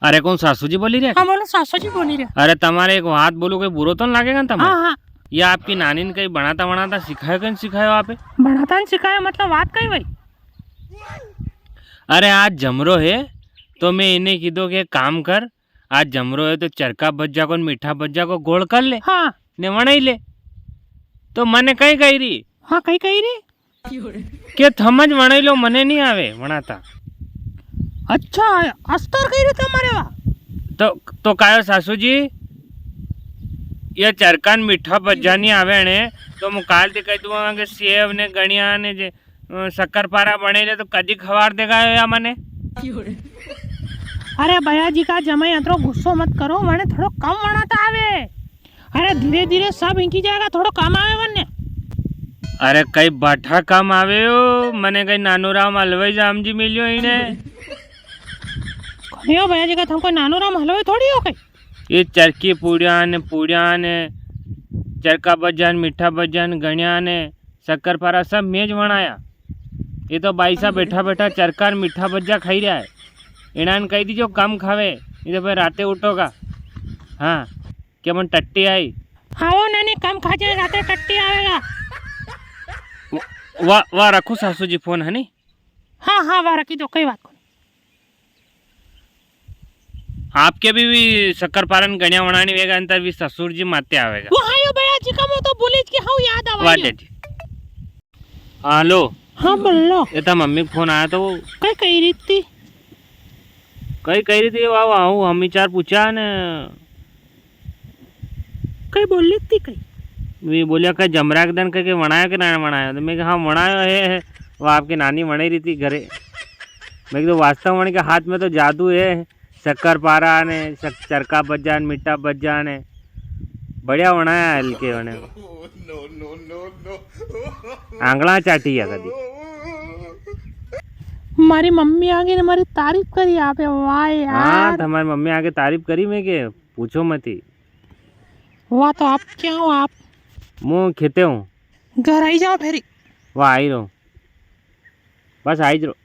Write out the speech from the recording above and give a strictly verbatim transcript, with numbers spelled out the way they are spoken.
अरे कौन सासू जी बोली रे? हाँ बोलो, सासू जी बोली रे। अरे तमारे एक बात बोलूँ, कोई बुरो तो नी लागेगा ना तमारे? हाँ, हाँ। ये आपकी नानी ने कई बनाता वनाता सिखायो, कई सिखायो आपे? बनाता नी सिखायो मतलब बात कई भाई? अरे आज जमरो है तो मैं इने कीधो के एक काम कर, आज जमरो है तो चरका भज्जा को न मीठा भज्जा को गोळ कर ले। हाँ। ने वणाई ले। तो मने कई कही री? हाँ, कई कही री? के थमज वणाई लो, मने नी आवे वणाता। अच्छा, अस्तर कही री तमारे वा? तो, तो कायो सासू जी, ये चरका न मीठा भज्जा नी आवे ने, तो मु काल ती कही दूंगा के सेव ने गणिया ने जे अ, शक्कर पारा बने ले तो कदी खवार देगा या मने? अरे भैया जी का जमाई अतरो गुस्सो मत करो, मने थोड़ो कम वणाता आवे। अरे धीरे धीरे सब इंकी जाएगा, थोड़ो कम आवे मने। अरे कई बाठा कम आवे हो, मने कई नानू राम हलवाई जाम जी मिलियो इने। कोनी हो भैया जी का, थम कोई नानू राम हलवाई थोड़ी हो कई। ये चरकी पूड़िया ने, पूड़िया ने, चरका बज्जा ने, मीठा बज्जा ने, गणिया ने, शक्कर पारा सब मेज वणाया। ये तो बाई सा बैठा बैठा चरका और मीठा भज्जा खाई रहा है। इणान कही दीजो कम खावे, ये तो फिर राते उठोगा। हाँ, के मन टट्टी आई। हाँ वो नानी कम खा जाए, राते टट्टी आवेगा। वा, वा रखो सासू जी फोन, है नी? हाँ, हाँ, वा रखी दो, कई बात कोनी। आपके भी, भी शक्कर पारा ने गणिया वणानी वेगा, अंतर भी ससुर जी माते आवेगा। वो हाँ, यो भैया जी का, मु तो भूली ज कि हाँ, याद आवा वा यो। जी। हाँ, हेलो। हाँ, बोलो। ये था मम्मी को फोन आया तो वो कई कही री थी? कई कही री थी, वा, वा, हूँ हम विचार पूछा ने कई बोली थी कई? वे बोलिया, "कई जमरा के दन कई, कई वणायो के ना वणायो?" तो मैं कहा, "हाँ, वणायो है, है। वो आपकी नानी वणाई री थी घरे।" मैं कहा, "वास्तव वणी के हाथ में तो जादू है, शक्कर पारा ने, शक-, चरका बज्जा ने, मीठा बज्जा ने, बढ़िया वणाया हल्के वणे। आंगला चाटी है कदी।" मारी मम्मी आगे ने मारी तारीफ करी आपे, वाह यार। हाँ, तो हमारी मम्मी आगे तारीफ करी मैं के, पूछो मती। वा, तो आप क्या हो आप? मु खेते हूँ। घर आई जाओ फेरी। वा, आई रो। बस आई रो।